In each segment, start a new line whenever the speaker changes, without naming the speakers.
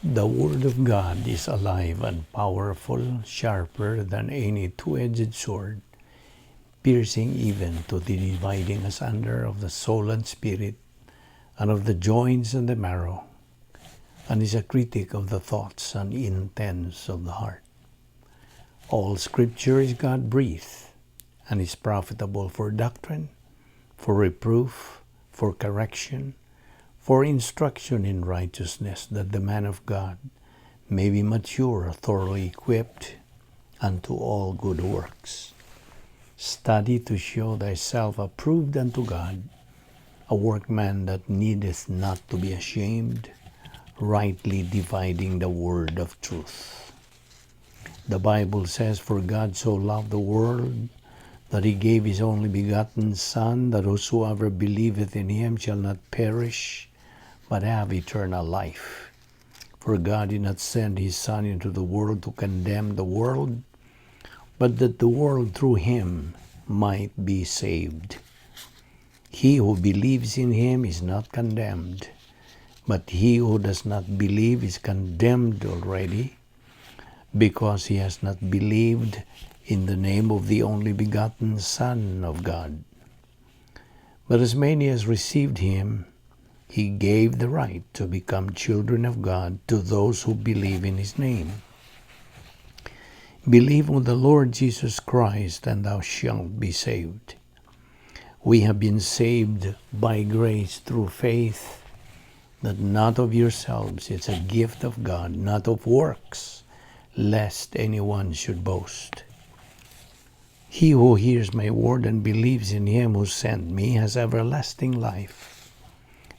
The Word of God is alive and powerful, sharper than any two-edged sword, piercing even to the dividing asunder of the soul and spirit, and of the joints and the marrow, and is a critic of the thoughts and intents of the heart. All Scripture is God-breathed, and is profitable for doctrine, for reproof, for correction, for instruction in righteousness, that the man of God may be mature, thoroughly equipped unto all good works. Study to show thyself approved unto God, a workman that needeth not to be ashamed, rightly dividing the word of truth. The Bible says, "For God so loved the world that he gave his only begotten Son, that whosoever believeth in him shall not perish, but have eternal life. For God did not send his Son into the world to condemn the world, but that the world through him might be saved. He who believes in him is not condemned, but he who does not believe is condemned already, because he has not believed in the name of the only begotten Son of God. But as many as received him, he gave the right to become children of God, to those who believe in his name. Believe on the Lord Jesus Christ, and thou shalt be saved." We have been saved by grace through faith, that not of yourselves, it's a gift of God, not of works, lest anyone should boast. He who hears my word and believes in him who sent me has everlasting life,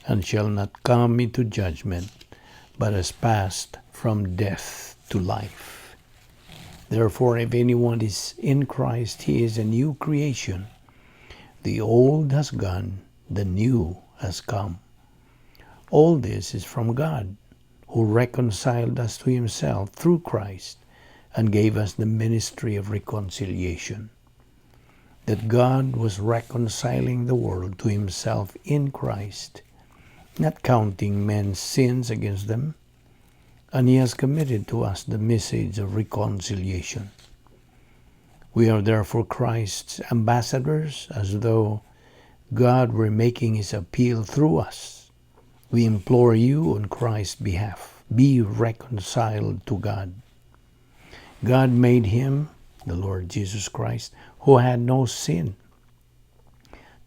and shall not come into judgment, but has passed from death to life. Therefore, if anyone is in Christ, he is a new creation. The old has gone, the new has come. All this is from God, who reconciled us to himself through Christ and gave us the ministry of reconciliation. That God was reconciling the world to himself in Christ, not counting men's sins against them, and he has committed to us the message of reconciliation. We are therefore Christ's ambassadors, as though God were making his appeal through us. We implore you on Christ's behalf, be reconciled to God. God made him, the Lord Jesus Christ, who had no sin,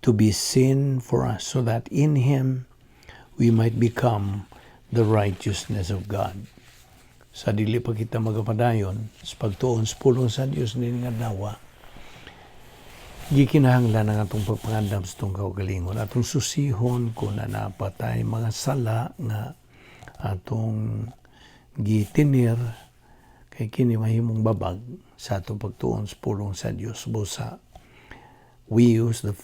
to be sin for us, so that in him we might become the righteousness of God. Sa dili pa kita magapadayon sa pagtuon sa pulong sa Dios nining adlaw, gikinahanglan ang atong pagpangandam sa atong kaugalingon. Atong susihon kung naa pa tay mga sala nga atong gitinir, kay kini mahimong babag sa atong pagtuon sa pulong sa Dios. Busa we use the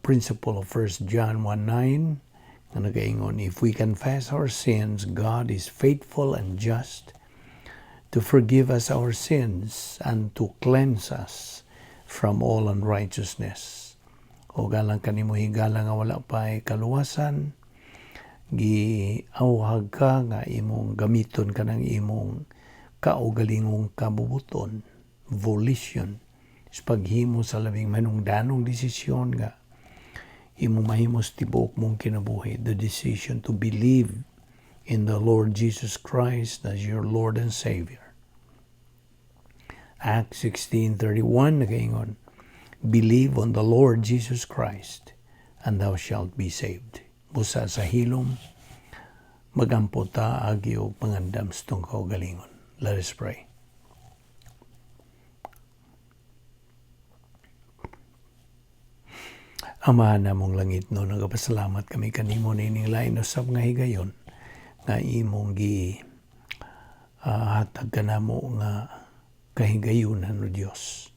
principle of 1 John 1:9 nga nagaingon, "If we confess our sins, God is faithful and just to forgive us our sins and to cleanse us from all unrighteousness." O galang kanimo higala nga wala pa kaluwasan, giawhag ka nga imong gamiton kanang imong kaugalingong kabubuton, volition, sa paghimo sa labing manungdanong desisyon nga imong mahimo sa tibuok mong kinabuhi, the decision to believe in the Lord Jesus Christ as your Lord and Savior. Acts 16:31 nagaingon, "Believe on the Lord Jesus Christ and thou shalt be saved." Busa sa hilom, magampo ta agi og pangandam sa atong kaugalingon. Let us pray. Ama namong langitnon, nagapasalamat kami kanimo nining lain usab nga higayon nga imong gi hatag kanamo nga kahigayunan, O Dios,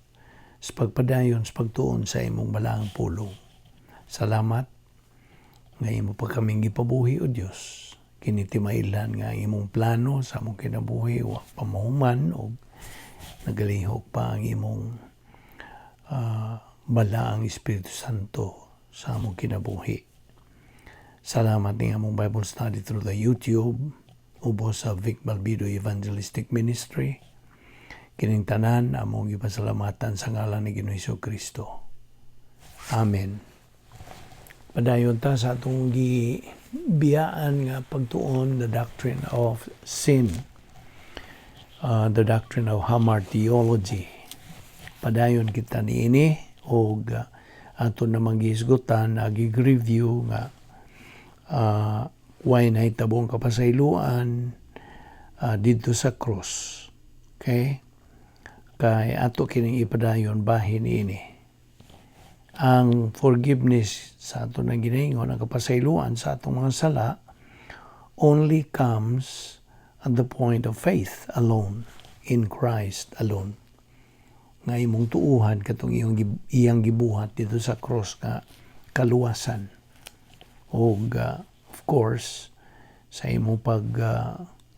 sa pagpadayon sa pagtuon sa imong balaang pulong. Salamat nga imo pa kaming gipabuhi, O Dios. Kini timailhan nga ang imong plano sa among kinabuhi wa pa mahuman og nagalihok pa ang imong balaang Espiritu Santo sa among kinabuhi. Salamat ning among Bible study through the YouTube. ubos sa Vic Balbido Evangelistic Ministry. Kining tanan among gipasalamatan sa ngalan ni Ginoong Kristo. Amen. Padayon ta sa atong gibiyaan nga pagtuon, the doctrine of sin, the doctrine of hamartiology. Padayon kita niini og ato namang gihisgutan, agi review nga why nahitabo ang kapasayloan didto sa cross. Okay? Kay ato kining ipadayon bahin ini. Ang forgiveness sa ato nang ginaingon, ang kapasayloan sa atong mga sala only comes at the point of faith alone, in Christ alone. Nga imong tuuhan katong iyang gibuhat didto sa cross nga kaluwasan. Og of course, sa imong pag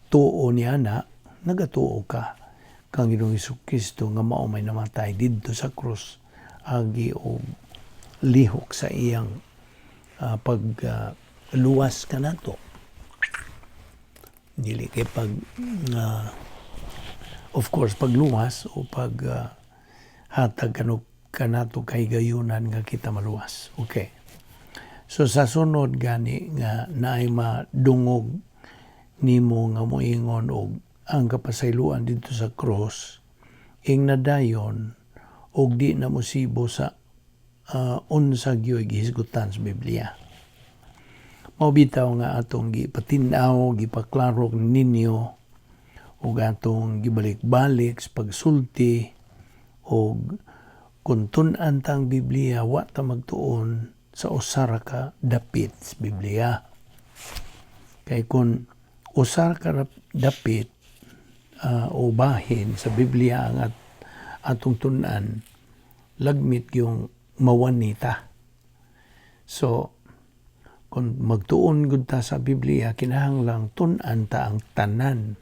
tuo niya na, nagatuo ka kang Ginoong Kristo nga mao may namatay didto sa cross agi og lihok sa iyang pag luwas kanato. Dili kay pag of course pagluwas o pag hatag kano kanato kay gayunan nga kita maluwas. Okay. So sa sunod gani nga naay madungog nimo nga moingon og ang kapasayloan didto sa cross ing nadayon og di na mosibo sa unsa gyoy gihisgutan sa Biblia. Mao bitaw nga atong gipatin-aw, gipaklaro ninyo ug atong gibalik-balik sa pagsulti og kung tun-an ta ang Biblia, wa ta magtuon sa usa ra ka dapit sa Biblia. Kay kung usa ka dapit o bahin sa Biblia ang atong tun-an, lagmit yung mawanita. So, kung magtuon gud ta sa Biblia, kinahanglang tun-an ta ang tanan,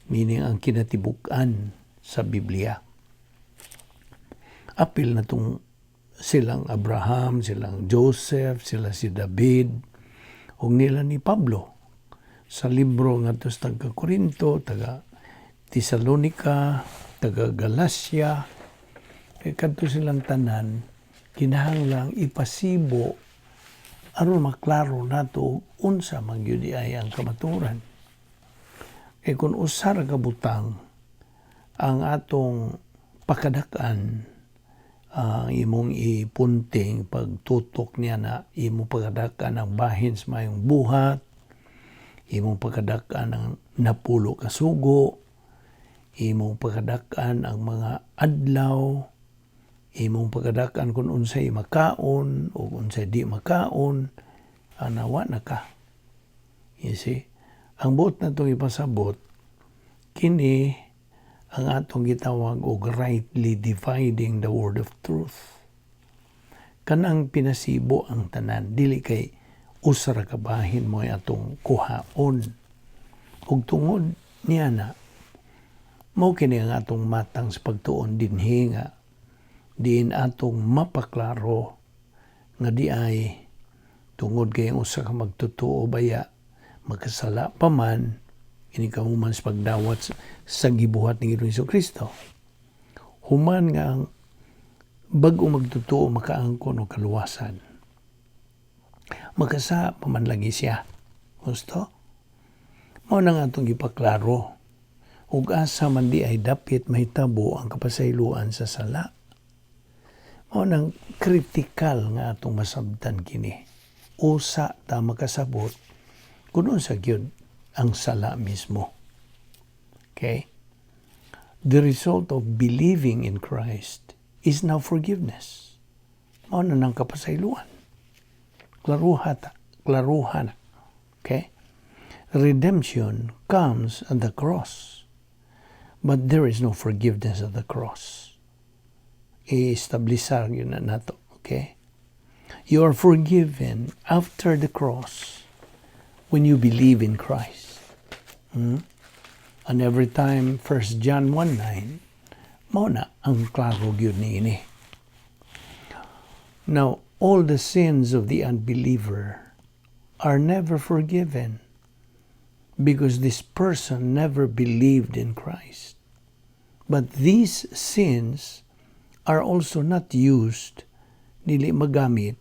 meaning ang kinatibuk-an sa Biblia. Apil na tong silang Abraham, silang Joseph, sila si David, ug nila ni Pablo sa libro nga sa taga Corinto, taga Tesalonica, taga Galacia, kay kadto silang tanan kinahanglang ipasibo aron maklaro nato unsa man gyud ay ang kamatuoran. Kay kung usa ra ka butang ang atong pakadak-an, ang imong ipunting pagtutok niya na imong pagkadak-an ang bahin sa mayong buhat, imong pagkadak-an ang napulo ka sugo, imong pagkadak-an ang mga adlaw, imong pagkadak-an kung unsay makaon o unsay di makaon, anawa na ka. You see? Ang buot natong ipasabot, kini ang atong gitawag og rightly dividing the word of truth. Kanang pinasibo ang tanan, dili kay usa ra ka bahin mo ay atong kuhaon. Ug tungod niya na, mao kini ang atong matang sa pagtuon dinhi nga diin atong mapaklaro nga di ay tungod kay ang usa ka magtotoo baya makasala pa man ini kahuman sa pagdawat sa gibuhat ni Ginoong Kristo. Human nga ang bag-o magtotoo makaangkon og kaluwasan. Makasa pa man lagi siya. Gusto? Mao na nga atong gipaklaro. Ug asa man di ay dapit mahitabo ang kapasayloan sa sala. Mao nang critical nga atong masabtan kini. Usa ta makasabot kung unsa gyud ang sala mismo. Okay? The result of believing in Christ is now forgiveness. Mao na nang kapasayloan. Klaruha ta. Klaruha na. Okay? Redemption comes at the cross. But there is no forgiveness at the cross. I-establisar yun na nato. Okay? You are forgiven after the cross when you believe in Christ. And every time, 1 John 1:9, mao na ang klaro gyud niini. Now, all the sins of the unbeliever are never forgiven. Because this person never believed in Christ. But these sins are also not used, dili magamit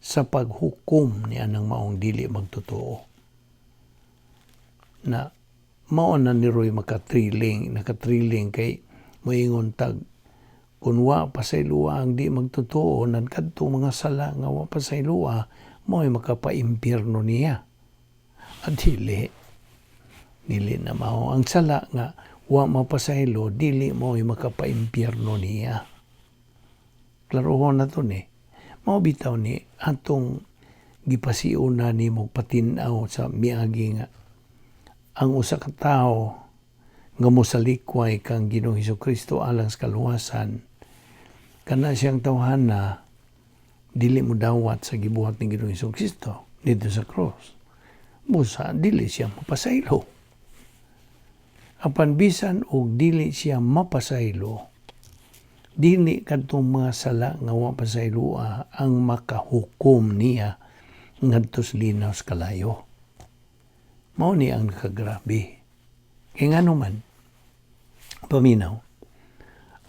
sa paghukom ni anang maong dili magtotoo. Na mao na ni Roy makatriling, nakatriling kay moingon tag kung wa pasayloa ang di magtotoo nan kadto mga sala nga wa pasayloa, mao'y makapaimpierno niya. At dili, dili na mao ang sala nga wa mapasaylo, dili mao'y makapaimpierno niya. Klarohon na to ni. Mao bitaw ni atong gipasiuna nimo patin-aw sa miagi nga ang usa ka tawo nga mosalikway kang Ginoong Kristo alang sa kaluwasan, kana siyang tawhana dili mo dawat sa gibuhat ni Ginoong Kristo dito sa cross. Busa dili siya mapasaylo. Apan bisan og dili siya mapasaylo, dili kadtong mga sala nga wa pasayloa ang makahukom niya ngadto sa linaw sa kalayo. Mao ni ang nakagrabe. Kay ngano man, paminaw,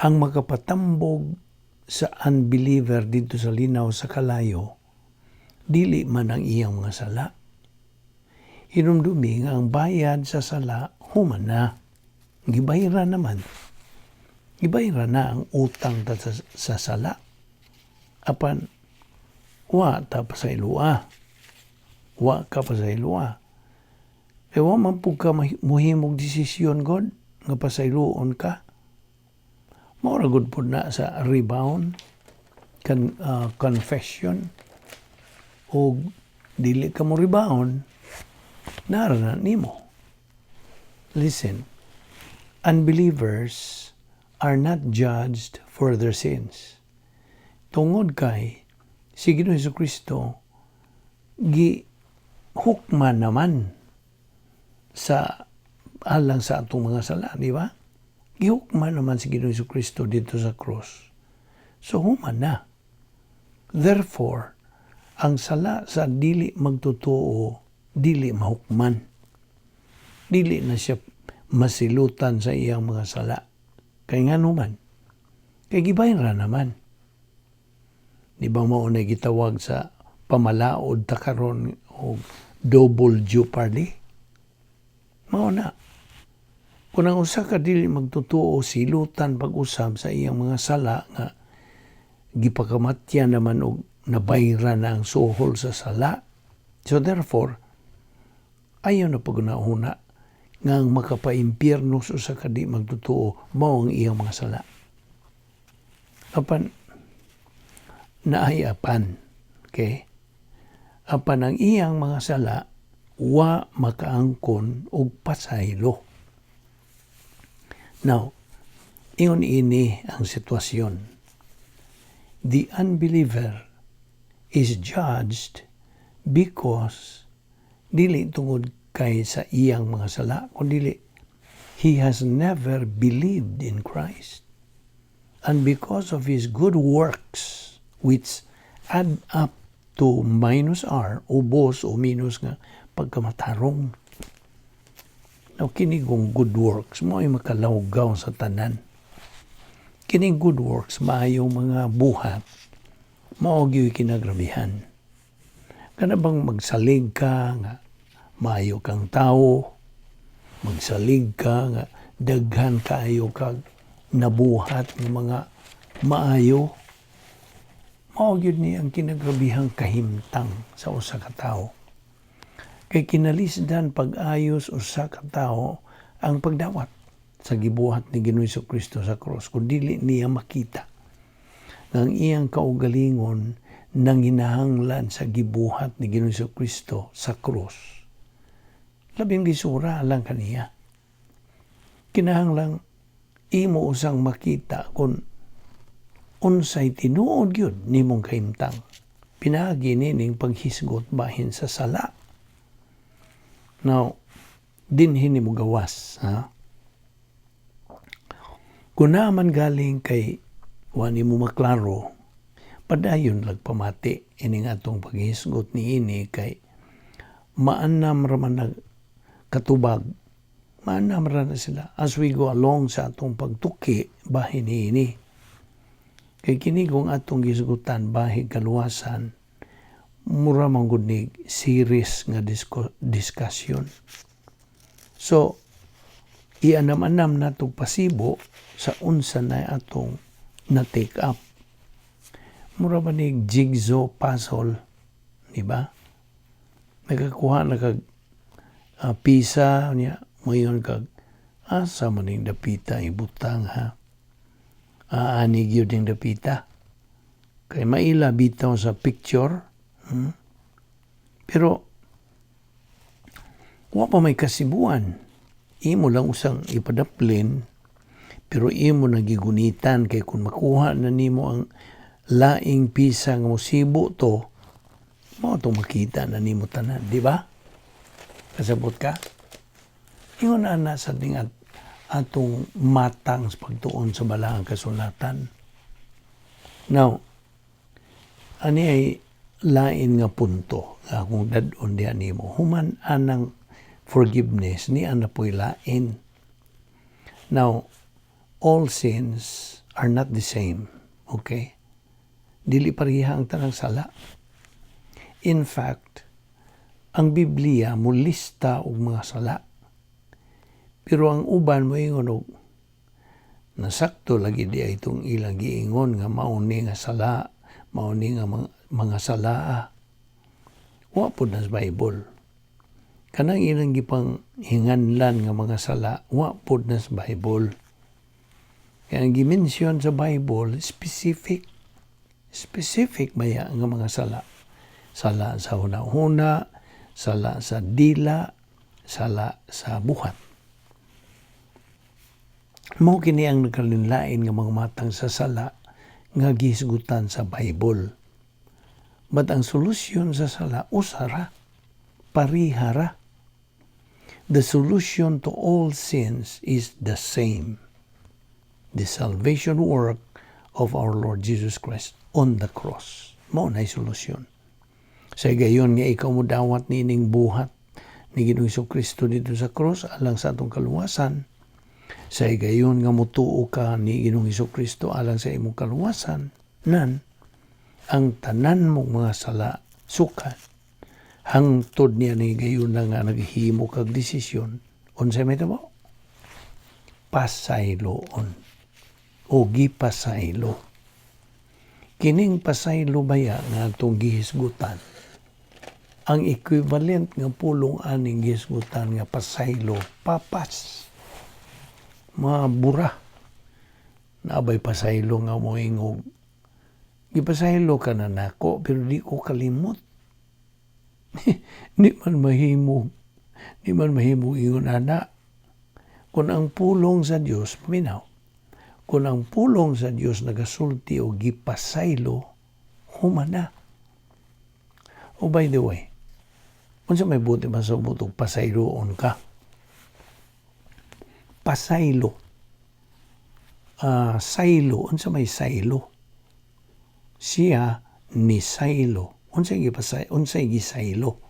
ang makapatambog sa unbeliever dito sa linaw sa kalayo, dili man ang iyang mga sala. Hinumdumi nga ang bayad sa sala, human na. Gibayra naman. Gibayra na ang utang ta sa sala. Apan, wa ta pasayloa. Wa ka pasayloa. E wa man pud ka muhimog desisyon god nga pasayloon ka. Mao ra gud pud na sa rebound confession og dili ka mo rebound, nara na nimo. Listen, unbelievers are not judged for their sins. Tungod kay si Ginoong Kristo gi hukman naman sa alang sa atong mga sala, di ba? Gihukman naman si Ginoong Kristo dito sa cross. So human na. Therefore, ang sala sa dili magtotoo, dili mahukman. Dili na siya masilutan sa iyang mga sala. Kay nga naman, kay gibayra naman. Di ba mao na gitawag sa pamalaod ta karon og double jeopardy? Mao na. Kung ang usa ka dili magtotoo silutan pag-usab sa iyang mga sala nga gipakamatya naman og nabayra na ang suhol sa sala. So therefore, ayaw na pag-una nga ang makapaimpierno sa usa ka di magtotoo mao ang iyang mga sala. Apan naay apan. Okay? Apan ang iyang mga sala wa makaangkon og pasaylo. Now, ingon ini ang sitwasyon. The unbeliever is judged because dili tungod kay sa iyang mga sala, kundi he has never believed in Christ. And because of his good works, which add up to minus R, ubos o minus nga pagkamatarong. Now, kini kong good works mo ay makalawgaw sa tanan. Kining good works, maayong mga buhat, mao gyud kinagrabihan. Kana bang magsalig ka nga maayo kang tao, magsalig ka nga daghan kaayo kag nabuhat ng mga maayo, mao gyud ni ang kinagrabihang kahimtang sa usa ka tawo. Kay kinalisdan pag-ayos usa ka tawo ang pagdawat sa gibuhat ni Ginoong Kristo sa cross kung dili niya makita nga ang iyang kaugalingon nanginahanglan sa gibuhat ni Ginoong Kristo sa cross. Labing lisura lang kaniya. Kinahanglang imo usang makita kung unsay tinuod gyud nimong kahimtang. Pinaagi nining paghisgot bahin sa sala. Now, dinhi nimo gawas, ha? Kung naman galing kay wa nimo maklaro, padayon lag pamati ining atong paghisgot niini kay maanam ra man nag Katubag. Maanam ra na sila. As we go along sa atong pagtuki, bahin ini. Kay kini kung atong gisgutan, bahig kaluwasan, mura man gud ni series nga discussion. So, ianam-anam natong pasibo sa unsa na atong na-take up. Mura ba ni jigsaw puzzle, di ba? Nakakuha na kag pisa niya, moingon kag asa man ning dapita ibutang, ha? Aani gyud ning dapita. Kay maila bitaw sa picture. Pero wa pa may kasibuan. Imo lang usang ipadaplin, pero imo nagigunitan kay kung makuha na nimo ang laing pisa nga mosibo to, mao to makita na nimo tanan, di ba? Kasabot ka? Ingon ana sa ding at atong matang sa pagtuon sa balaang kasulatan. Now, ani ay lain nga punto nga akong dad-on diha nimo. Human anang forgiveness ni ana po'y lain. Now, all sins are not the same. Okay? Dili pareha ang tanang sala. In fact, ang Biblia mulista og mga sala. Pero ang uban moingon og nasakto lagi di ay itong ilang giingon nga mauni nga sala, mauni nga mga salaa. Wa pod na sa Bible. Kanang ilang gipang hinganlan nga mga sala, wa pod na sa Bible. Kaya ang gi-mention sa Bible, specific. Specific baya nga mga sala. Sala sa huna-huna, sala sa dila, sala sa buhat. Mao kini ang nagkalinlain nga mga matang sa sala nga gihisgutan sa Bible. But ang solusyon sa sala, usara, parihara. The solution to all sins is the same. The salvation work of our Lord Jesus Christ on the cross. Mao na solusyon. Sa gayon nga ikaw mo dawat niining buhat ni Ginoong Kristo dito sa cross alang sa atong kaluwasan. Sa gayon nga mutuo ka ni Ginoong Kristo alang sa imong kaluwasan, nan ang tanan mong mga sala sukat hangtod niya ni gayon na nga naghimo kag desisyon, unsay may tabo, pasayloon o gipasaylo. Kining pasaylo baya nga atong gihisgutan, ang equivalent nga pulong aning gihisgutan nga pasaylo, papas, mga bura. Naabay pasaylo nga moingog, "Gipasaylo ka na nako pero di ko kalimot." Di man mahimo, di man mahimo ingon ana. Kung ang pulong sa Dios, paminaw, kung ang pulong sa Dios nagasulti o gipasaylo, humana. Oh, by the way, unsa may buti masabot og pasayloon ka? Pasaylo. Saylo, unsa may saylo? Siya ni saylo. Unsay gipasay, unsay gisaylo?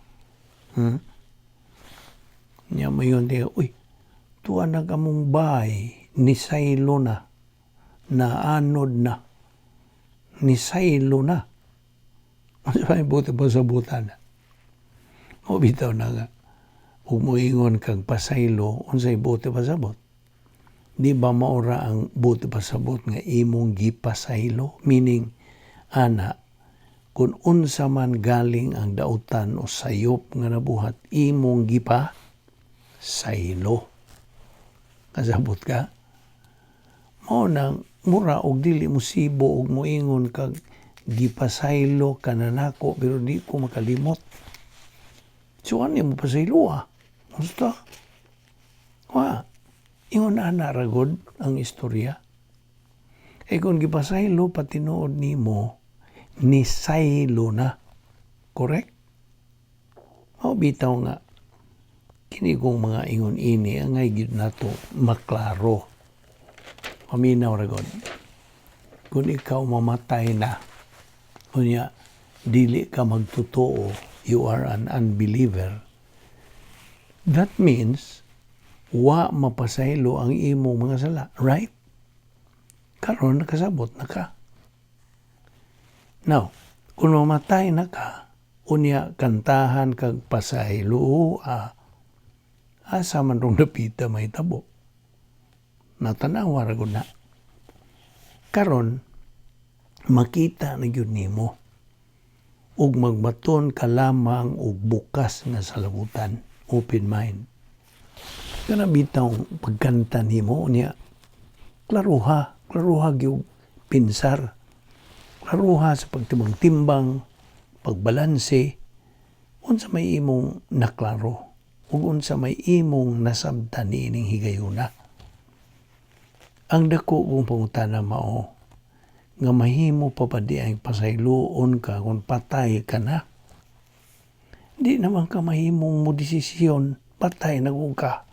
Nya mayon diya, "Uy, tuwa na kamong bahay, ni saylo na, naanod na, ni saylo na." Unsa may buti pasabutan? O bitaw na nga, ug moingon kag pasaylo, unsay buti pasabot? Di ba maura ang buti pasabot nga imong gipasaylo? Meaning, ana, kung unsa man galing ang dautan o sayop nga nabuhat, imong gipa saylo. Kasabot ka? Mao nang mura og dili mo sibo og moingon kag "Gipasaylo ka na nako pero di ko makalimot." So ano mo pasaylo, ah? Gusto? Wa. Ingon ana ra gud ang istorya. Eh kung gipasaylo pa tinuod nimo, nisaylo na. Correct? Mao bitaw nga kini kong mga ingon ini ang ngay gyud nato maklaro. Paminaw ra gud. Kung ikaw mamatay na, unya dili ka magtotoo, you are an unbeliever. That means, wa mapasaylo ang imong mga sala, right? Karon nakasabot na ka. Now, kung mamatay na ka, unya kantahan kag "Pasaylo," asa man rong dapita mahitabo? Natanawa ra gud na. Karon makita na gyud nimo ug magbaton ka lamang og bukas nga salabutan, open mind. Kana bitaw pagkanta nimo unya, klaruha, klaruha gyud pensar. Klaruha sa pagtimbang-timbang, pagbalanse, unsa may imong naklaro ug unsa may imong nasabtan niining higayuna. Ang dako kong pangutana mao nga mahimo pa ba di ay pasayloon ka kung patay ka na? Di naman ka mahimong mo desisyon, patay na kung ka.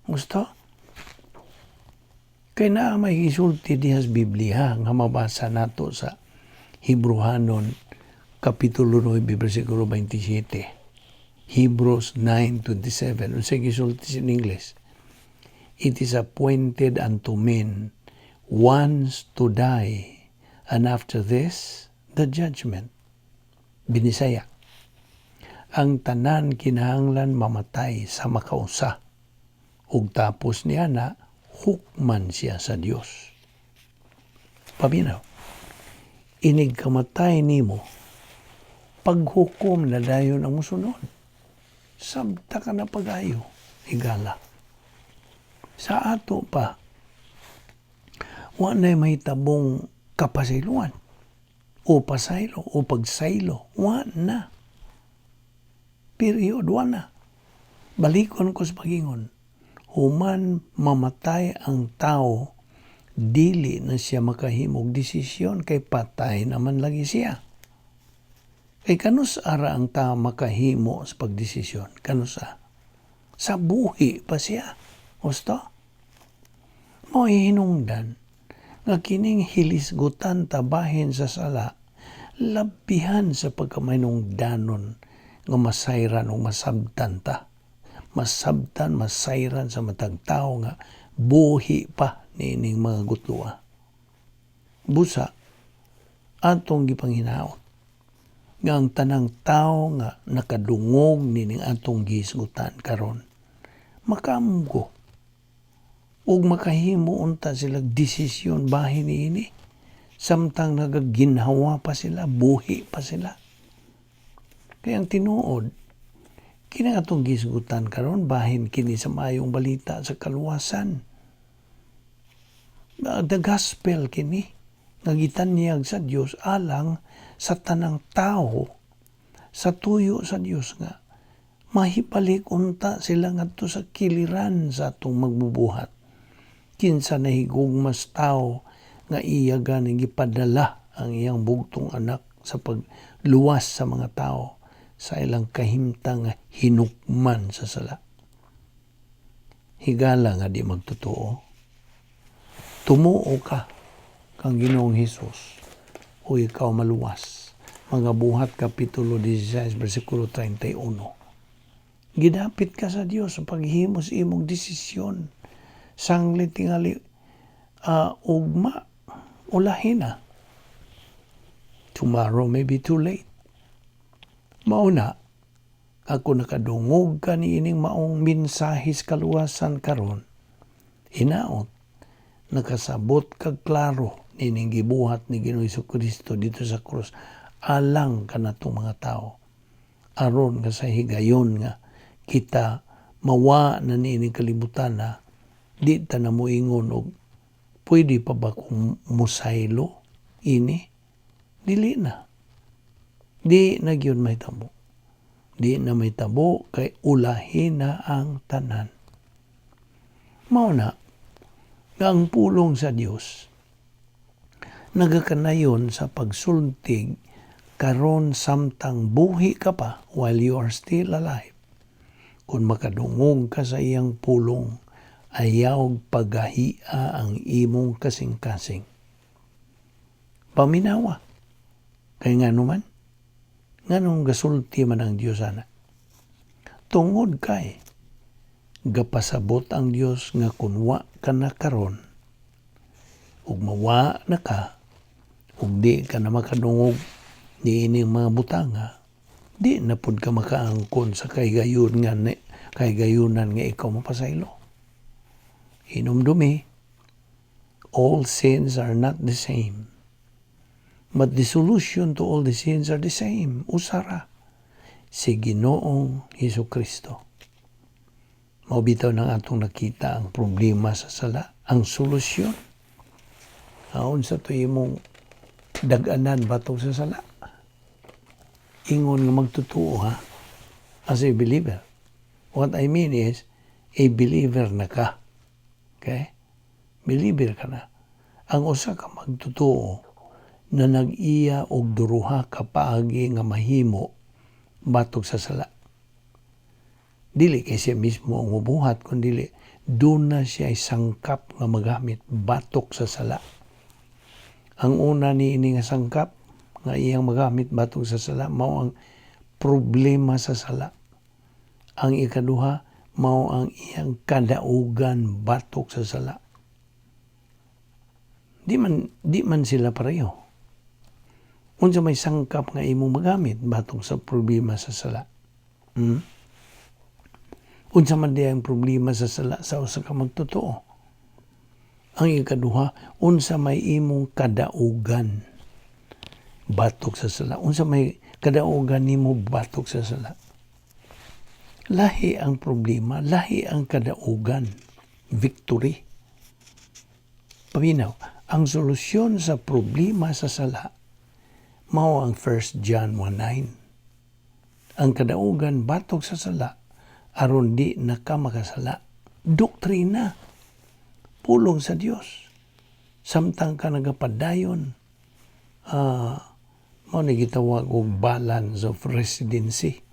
Gusto? Kay naa may gisulti diha sa Biblia nga mabasa nato sa Hebrohanon Kapitulo 9, versikulo 27. Hebrews 9:27. Unsay gisulti in English? "It is appointed unto men once to die, and after this, the judgment." Binisaya. Ang tanan kinahanglan mamatay sa makausa. Ug tapos niya na, hukman siya sa Dios. Paminaw, inig kamatay nimo, paghukom na dayon ang musunod. Sabta ka na pagayo, higala. Sa ato pa, wa na'y mahitabong kapasayloan o pasaylo o pagsaylo. Wa na. Period, wa na. Balikon ko sa pagingon. Human mamatay ang tao, dili na siya makahimog desisyon kay patay naman lagi siya. Kay kanus ara ang tao makahimo sa pagdesisyon? Kanusa? Sa buhi pa siya. Gusto? Mao hinungdan nga kining hilisgutan ta bahin sa sala, labihan sa pagkamanungdanon nga masayran o masabtan ta. Masabtan, masayran sa matag tao nga buhi pa niining mga gutloa. Busa, atong gipanghinaot nga ang tanang tao nga nakadungog nining atong gihisgutan karon makamgo ug makahimo unta sila desisyon bahin niini samtang nagaginhawa pa sila, buhi pa sila. Kaya ang tinuod, kini atong gihisgutan karon bahin kini sa maayong balita sa kaluwasan. The gospel kini nga gitanyag sa Dios alang sa tanang tao sa tuyo sa Dios nga mahibalik unta sila ngadto sa kiliran sa atong magbubuhat. Kinsa nahigugmas tao nga iya gani gipadala ang iyang bugtong anak sa pagluwas sa mga tao sa ilang kahimtang nga hinukman sa sala? Higala nga di magtotoo. Tumuo ka kang Ginoong Hesus o ikaw maluwas. Mga Buhat Kapitulo 16 versikulo 31. Gidapit ka sa Dios sa paghimo sa imong desisyon. Sanglit tingali ugma, ulahin na. Tomorrow may be too late. Mauna, ako nakadungog ka niining maong mensahe sa kaluwasan karon. Hinaot, nakasabot kag klaro nining gibuhat ni Ginoong Kristo dito sa krus alang kanatong mga tao. Aron nga sa higayon nga kita mawa na niining kalibutan na di ta na moingon og "Pwede pa ba kung musaylo ini?" Dili na. Di na gyud mahitabo. Di na mahitabo kay ulahin na ang tanan. Mao na nga ang pulong sa Dios nagakanayon sa pagsultig karon samtang buhi ka pa, while you are still alive. Kung makadungog ka sa iyang pulong, ayaw pagahia ang imong kasing-kasing. Paminawa. Kay nga naman, nganong gasulti man ang Diyos ana? Tungod kay, Gapasabot ang Dios nga kun wa ka na karon ug mawa na ka ug di ka na makadungog niining mga butanga, di na pud ka makaangkon sa kahigayon nga kahigayunan nga ikaw mapasaylo. Hinumdumi, all sins are not the same. But the solution to all the sins are the same. Usa ra. Si Ginoong Hesus Kristo. Mao bitaw nang atong nakita ang problema sa sala, ang solusyon. Aon sa to imong dag-anan batok sa sala? Ingon nga magtotoo ha, as a believer. What I mean is, a believer na ka. Okay? Believer ka na. Ang usa ka magtotoo na nag-iya og duha ka paagi nga mahimo batok sa sala. Dili kay siya mismo ang mubuhat, kundi duna siya sangkap nga magamit batok sa sala. Ang una ni ini nga sangkap nga iyang magamit batok sa sala mao ang problema sa sala. Ang ikaduha mao ang iyang kadaugan batok sa sala. Di man sila pareho. Unsa may sangkap nga imong magamit batok sa problema sa sala? Hmm? Unsa man di ang problema sa sala sa usa ka magtotoo? Ang ikaduha, unsa may imong kadaugan batok sa sala? Unsa may kadaugan nimo batok sa sala? Lahi ang problema, lahi ang kadaugan. Victory. Paminaw, ang solusyon sa problema sa sala mao ang 1 John 1:9. Ang kadaugan batok sa sala aron di na ka makasala. Doktrina. Pulong sa Dios. Samtang ka nagapadayon, mao ni gitawag og balance of residency.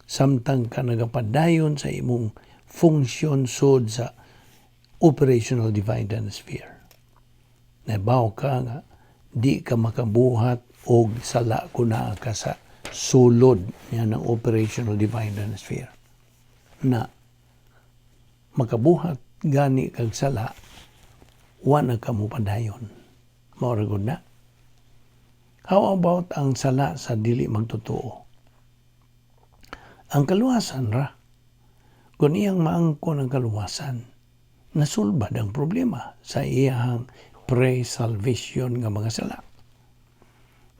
Samtang ka nagapadayon sa imong function sud sa operational divide sphere. Nabaw ka nga di ka makabuhat og sala kung naa ka sa sulod niya ng operational divide sphere. Na makabuhat gani kag sala, wa na ka mopadayon. Mao ra gud na. How about ang sala sa dili magtotoo? Ang kaluwasan ra. Kung iyang maangkon ang kaluwasan, nasulbad ang problema sa iyang pre-salvation nga mga sala.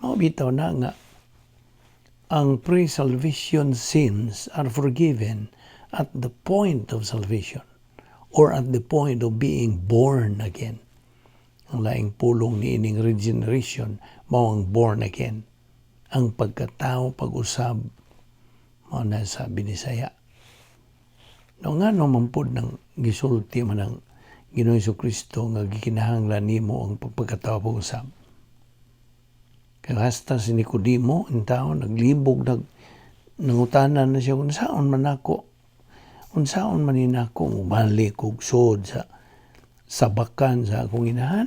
Mao bitaw na nga ang pre-salvation sins are forgiven at the point of salvation or at the point of being born again. Ang laing pulong ni ining regeneration mao ang born again. Ang pagkatao pag-usab mao na sa Binisaya. No nga no man pud nang gisulti man ang Ginoong Kristo nga gikinahanglan nimo ang pagpagkatao pag-usab. Kaya hasta si Nicodemo, ang tao, naglibog, nangutana na siya, unsaon man ako, unsaon man ni nako, mubalik og sud sa sabakan sa akong inahan.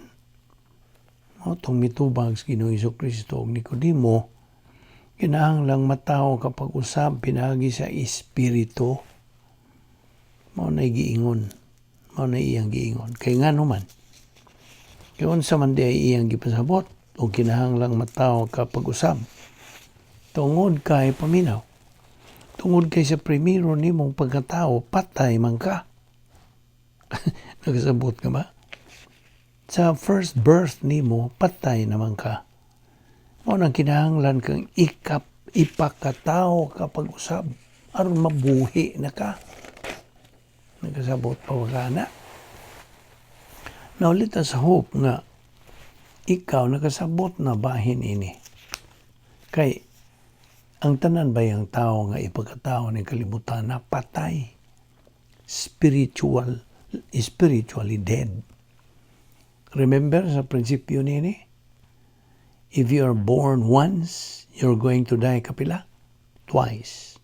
Mao tong mitubag sa Ginoong Kristo og Nicodemo, kinahanglang matawo ka pag-usab pinaagi sa Espiritu. Mao na giingon. Mao na iyang giingon. Kay ngano man? Kay unsa man di ay iyang gipasabot o kinahanglang matawo ka pag-usab? Tungod kay, paminaw. Tungod kay sa primero nimong pagkatao, patay man ka. Nakasabot ka ba? Sa first birth nimo, patay naman ka. Mao nang kinahanglan kang ipakatao ka pag-usab aron mabuhi na ka. Nakasabot pa ka na? Now let us hope nga ikaw nakasabot na bahin ini. Kay ang tanan ba yung tao nga ipagkatao ni kalibutan na patay? Spiritually dead. Remember sa prinsipyo nini? If you are born once, you're going to die kapila? Twice.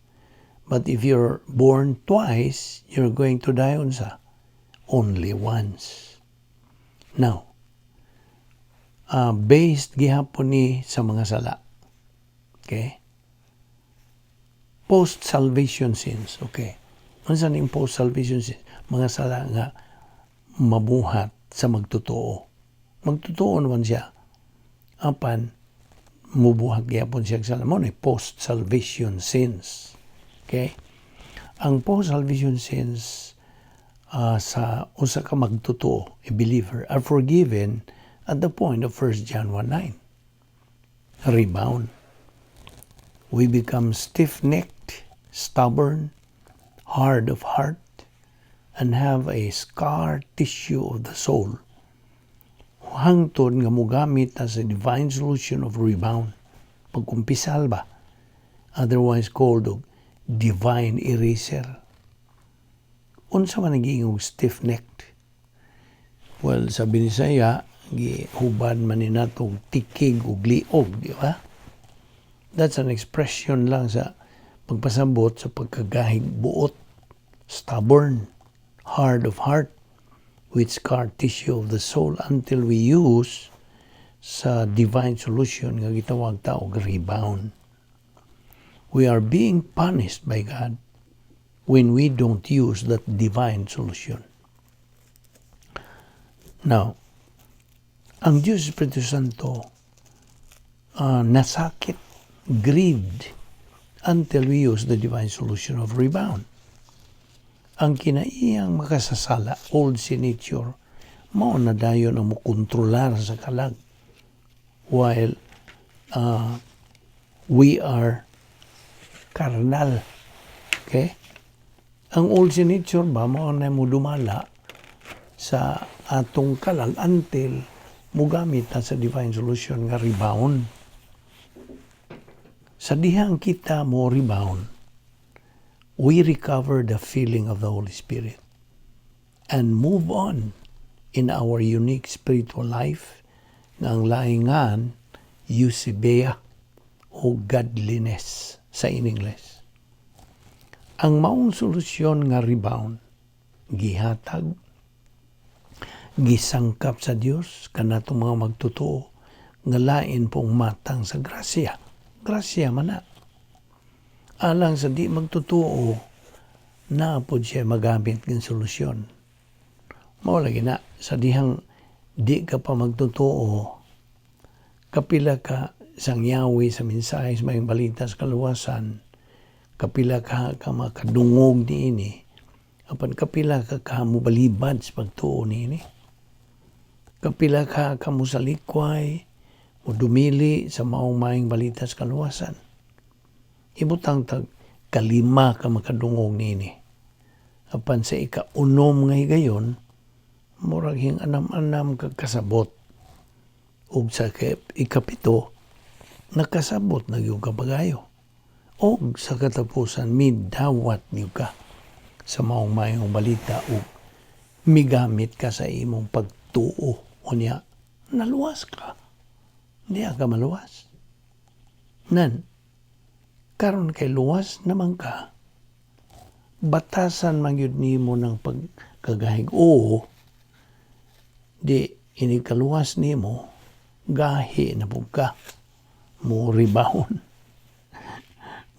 But if you're born twice, you're going to die unsa? Only once. Now, based gihapon ni sa mga sala. Okay? Post-salvation sins. Okay. Unsa ning post-salvation sins? Mga sala nga mabuhat sa magtotoo. Magtotoo naman siya. Apan, mubuhat gyapon siya sa sala. Mao ni post-salvation sins. Okay? Ang post-salvation sins sa usa ka magtotoo, a believer, are forgiven at the point of 1 John 1:9. Rebound. We become stiff-necked, stubborn, hard of heart, and have a scar tissue of the soul. Hangtod nga mugamit ta sa divine solution of rebound. Pagkumpisal ba? Otherwise called og divine eraser. Unsa man naging stiff-necked? Well, sa Binisaya, gihubad man ni natong tikig ug liog, di ba? That's an expression lang sa pagpasabot sa pagkagahig buot, stubborn, hard of heart, with scar tissue of the soul until we use sa divine solution nga gitawag ta og rebound. We are being punished by God when we don't use that divine solution. Now, ang Diyos Espiritu Santo nasakit, grieved, until we use the divine solution of rebound. Ang kinaiyang makasasala, old sin nature, mao na dayon ang mokontrolar sa kalag while we are carnal. Okay? Ang old sin nature ba, mao na mo dumala sa atong kalag until mugamit ta sa divine solution nga rebound. Sa dihang kita mo rebound, we recover the feeling of the Holy Spirit and move on in our unique spiritual life nga ang laingan eusebeia o godliness sa in English. Ang maong solusyon nga rebound, gihatag, gisangkap sa Dios kanatong mga magtotoo nga lain pong matang sa grasya. Grasya man na. Alang sa di magtotoo, naa pod siya magamit ng solusyon. Mao lagi na, sa dihang di ka pa magtotoo, kapila ka sangyawi sa mensahe sa maayong balita sa kaluwasan, kapila ka ka makadungog niini, apan kapila ka ka mobalibad sa pagtuo niini. Kapila ka ka mosalikway, modumili sa maong maayong balita sa kaluwasan. Ibutang tag kalima ka makadungog niini. Apan sa ika-unom nga higayon, murag hing anam-anam ka kasabot. Ug sa ikapito, nakasabot na gyud ka pagayo. Og sa katapusan, midawat gyud ka sa maong maayong balita ug migamit ka sa imong pagtuo. Unya, naluwas ka. Hindi ka maluwas. Nan, karon kay luwas naman ka, batasan man gyud nimo ng pagkagahig. Oo, di ini kaluwas nimo, gahi na pud ka. Mo rebound.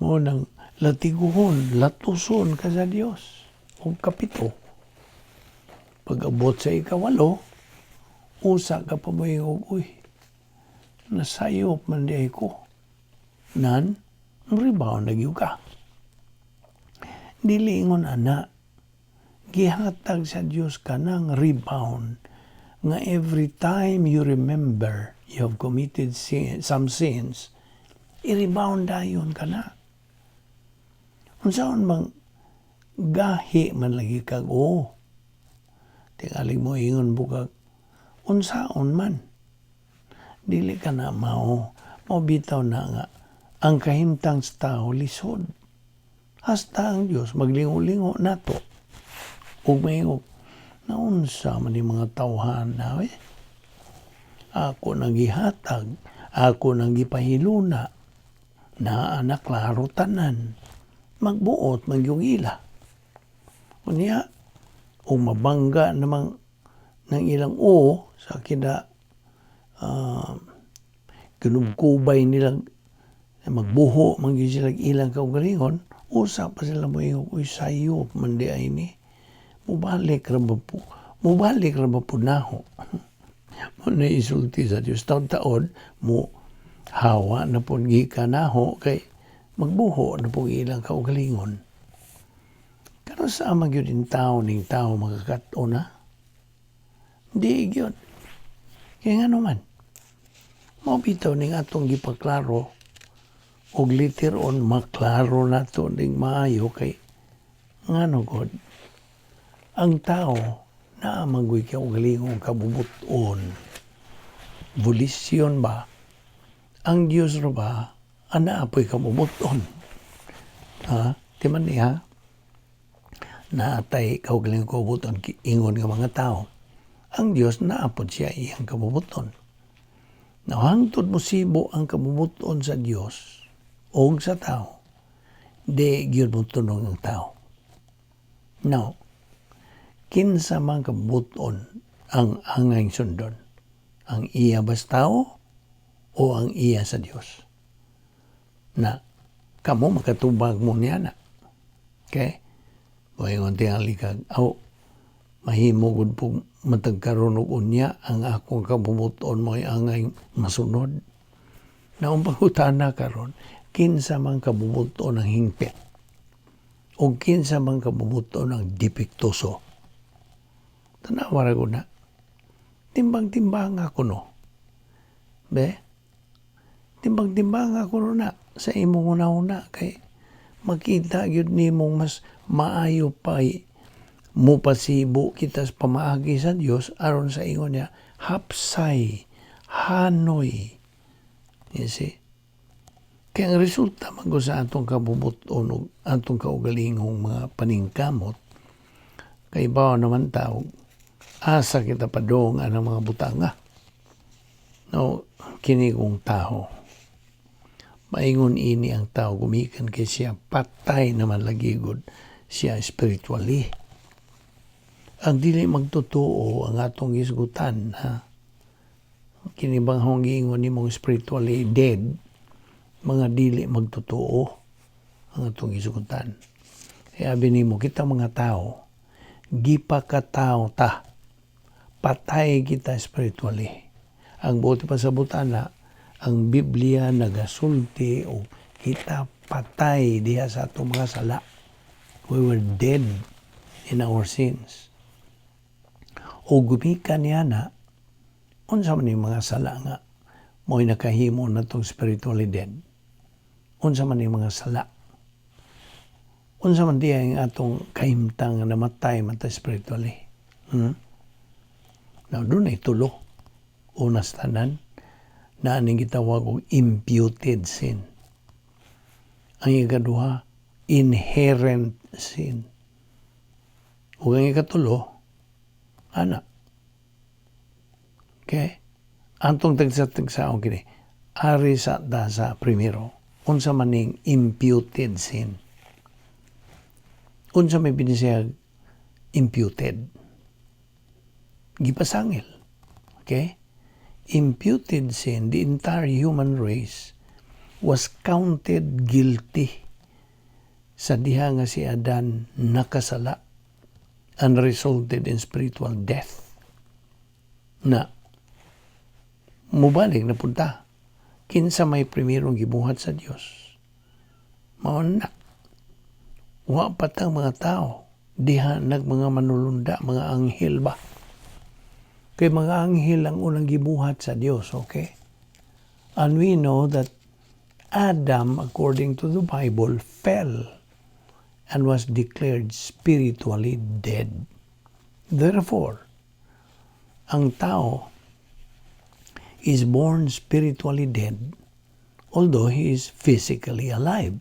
Mo nang latiguhon, latuson ka sa Dios. O kapito. Pag-abot sa ikawalo, usa ka pa mo og, "Uy, nasayop man di ko." Nan, rebound na gyud ka. Dili ingon ana, gihatag sa Dios kanang rebound nga every time you remember you have committed sin, some sins, i-rebound dayon ka na. Unsaon mang gahi man lagi kag oo. Tingalig mo ingon bukag unsaon man. Dili ka na mao. Mao bitaw na nga ang kahimtang sa tao lisod. Hasta ang Dios maglingo-lingo nato. Ug maingog, "Naunsa man ni mga tawhan na eh. Ako nang gihatag, ako nang gipahiluna, naa na klaro tanan. Magbuot man yung ila." Unya, o mabangga namang ng ilang o sa kina kinubkubay nilang magbuho man gyud sila ilang kaugalingon. Usa pa sila moingon, "Uy, sayop man diay ni. Mubalik ra ba po? Mubalik ra ba po naho?" Mao na isulti sa Dios. Taod-taod, mo hawa na po gikan naho kay magbuho na po ilang kaugalingon. Karon sa man gyud in tao ning tao makakat-on na? Di gyud. Kaya nga naman, mao bitaw ning atong gipaklaro og later on maklaro nato ning maayo kay ngano god ang tao naa man goy kaugalingong kabubuton, volition ba? Ang Dios ra ba ang naa po'y kabubuton, ha? Di man niya naatay kaugalingong kabubuton ingon nga mga tao. Ang Dios, naa pod siya iyang kabubuton. Now, hangtod mosibo ang kabubuton sa Dios o sa tao, di gyud mo tunong ang tao. Now, kinsa man kabubuton ang angay sundon? Ang iya bas tao o ang iya sa Dios? Na, kamo makatubag mo niya na. Okay? Moingon tingali kag, aw, mahimo gud po matag karon og unya ang akong kabubuton mo'y angay masunod. Na ang pangutana karon, kinsa man kabubuton ang hingpit o kinsa man kabubuton ang depektoso? Tanawa ra gud na. Timbang-timbang ako no. Be? Timbang-timbang ako no na sa imong una-una kay makita gyud nimong mas maayo pa mupasibo kita sa pamaagi sa Dios aron sa ingon niya hapsay, hanoy. You see? Kaya ang resulta man gud sa atong kabubuton ug atong kaugalingong mga paningkamot, kay bawa naman tao, asa kita padung ang mga butanga. No, kini kong tao. Maingon ini ang tao gumikan kay siya patay naman lagi gud siya spiritually. Ang dili magtotoo ang atong gisgutan, ha. Kini bang hong giingon nimong spiritually dead, mga dili magtotoo ang atong gisgutan. Kaya abi nimo kita mga tao, gipakatao ta, patay kita spiritually. Ang buot pasabutan na, ang Biblia nagasulti o kita patay diha sa atong mga sala. We were dead in our sins. O gumikan niya na, unsa man yung mga sala nga mo'y nakahimo na tong spiritually dead? Unsa man yung mga sala? Unsa man diya yung atong kahimtang nga namatay man ta spiritually? Now, duna tulo. Una sa tanan, na aning gitawag og imputed sin. Ang ikaduha, inherent sin. Ug ang ikatulo, ana. Okay? Antong tagsa-tagsaon kini, ari sa ta sa primero, unsa man ning imputed sin? Unsa may binisayag imputed? Gipasangil. Okay? Imputed sin, the entire human race was counted guilty sa diha nga si Adan nakasala and resulted in spiritual death. Na mubalik na punta. Kinsa may primerong gibuhat sa Dios? Mao na. Wa pa tang mga tao diha nag mga manulunda, mga anghel ba? Kay mga anghel ang unang gibuhat sa Dios, okay? And we know that Adam, according to the Bible, fell and was declared spiritually dead. Therefore, ang tao is born spiritually dead, although he is physically alive.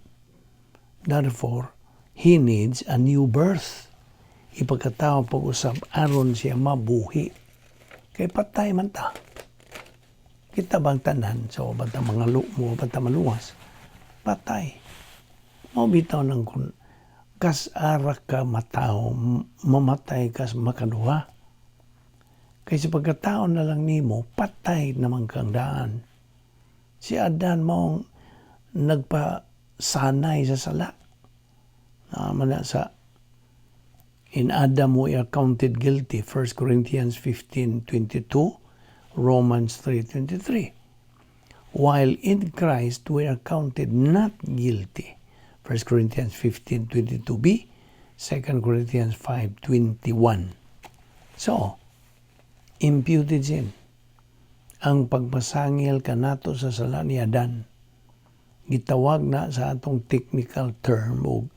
Therefore, he needs a new birth. Ipagkatao pag-usab aron siya mabuhi. Kay patay man ta. Kita bang tanan sa so, banta mga mo banta maluwas? Patay. Mao bitaw nang kun kas ara ka matawo, mamatay kas makaduha. Kay sa pagkatao na lang nimo, patay naman kang daan. Si Adan maong nagpasanay sa sala. Na man na sa "In Adam we are counted guilty," 1 Corinthians 15:22, Romans 3:23. While in Christ we are counted not guilty. 1 Corinthians 15:22b, 2 Corinthians 5:21. So, imputed sin. Ang pagpasangil kanato sa sala ni Adan, gitawag na sa atong technical term og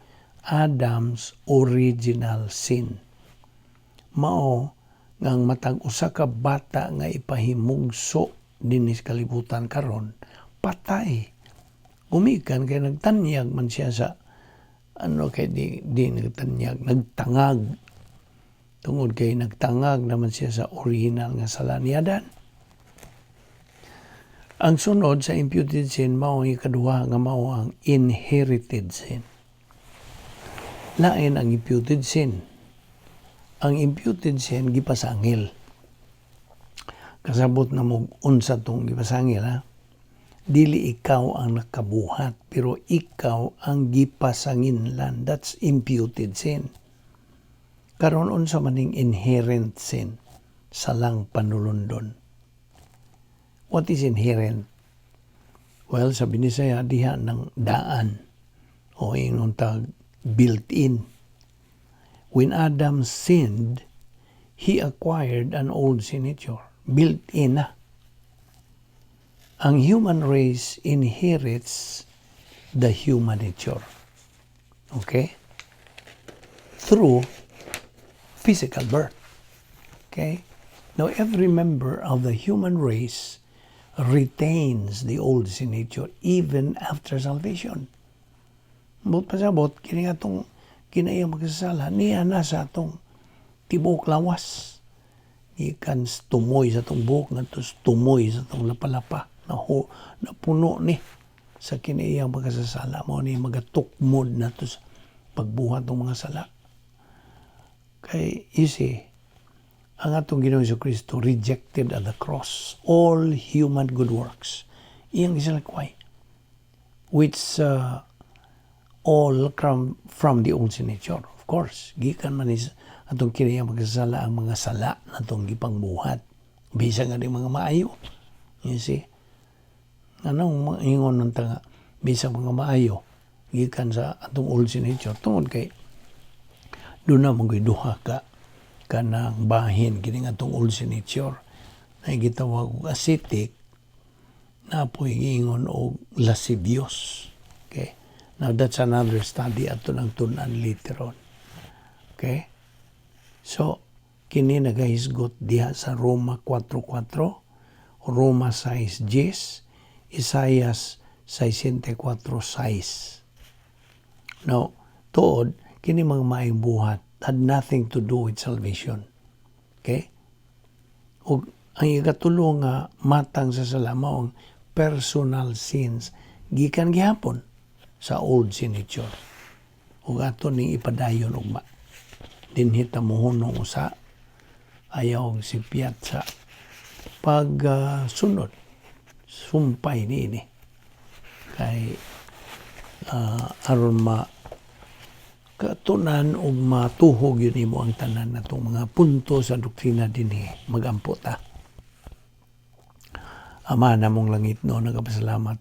Adam's original sin. Mao nga ang matag usa ka bata nga ipahimugso dinhi sa kalibutan karon, patay. Gumikan kay nagtanyag man siya sa ano, kay di nagtanyag, nagtangag. Tungod kay nagtangag naman siya sa original nga sala ni Adan. Ang sunod sa imputed sin mao ang ikaduha nga mao ang inherited sin. Lain ang imputed sin. Ang imputed sin, gipasangil. Kasabot na mo unsa tong gipasangil, ha? Dili ikaw ang nakabuhat, pero ikaw ang gipasanginlan. That's imputed sin. Karon, unsa maning inherent sin? Salang panulundon. What is inherent? Well, sa Binisaya, diha ng daan o ingon tag built-in. When Adam sinned, he acquired an old sin nature. Built-in na. Ang human race inherits the human nature. Okay? Through physical birth. Okay? Now, every member of the human race retains the old sin nature even after salvation. Buot pasabot, kini atong kinahiyang pagkasala, niya na sa atong tibuok lawas. Gikan tumoy sa atong buhok ngadto tumoy sa atong lapalapa na ho, napuno ni sa kinahiyang pagkasasala mo ni magatukmod na to sa pagbuhat ng mga sala. Kay, you see, ang atong Ginoong Kristo rejected at the cross all human good works. Iyang gisalakway, which all come from the old sin nature. Of course, gikan man is atong kinahiyang pagkasala ang mga sala na atong gipangbuhat. Bisan nga di mga maayo. You see? Anong ingon ng tanga? Bisan mga maayo gikan sa atong old sin nature, tungod kay doon na mga duha ka kanang bahin kini atong old sin nature na gitawag og ascetic, na po'y giingon og lascivious. Okay? Now, that's another study ato ng tun-an later on. Okay? So, kini nagahisgot diha sa Roma 4.4, Roma 6.10, Isaias 64.6. Now, tuod, kini mga maayong buhat had nothing to do with salvation. Okay? Ug ang ikatulo nga matang sa sala mao ang personal sins gikan gihapon sa old sin nature. Ug ato ning ipadayon ugma. Dinhi ta mohunong usa, ayaw og sipyat sa pagsunod, sumpay niini kay aron ma katunan ug matuhog yun nimo ang tanan natong mga punto sa doktrina dinhi. Magampo ta. Ama namong langitnon, nagapasalamat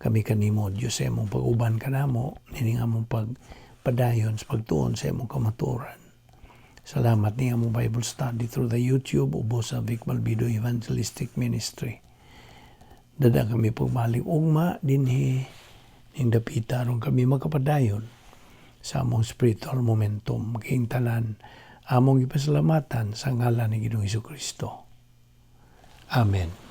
kami kanimo, Diyos, sa imong pag-uban kanamo nining among pagpadayon sa pagtuon sa imong kamatuoran. Salamat ni among Bible study through the YouTube ubos sa Vic Malbido Evangelistic Ministry. Dada kami pagbalik ugma dinhi ning dapita aron kami makapadayon sa among spiritual momentum. Kining tanan among ipasalamatan sa ngalan ni Ginoong Kristo. Amen.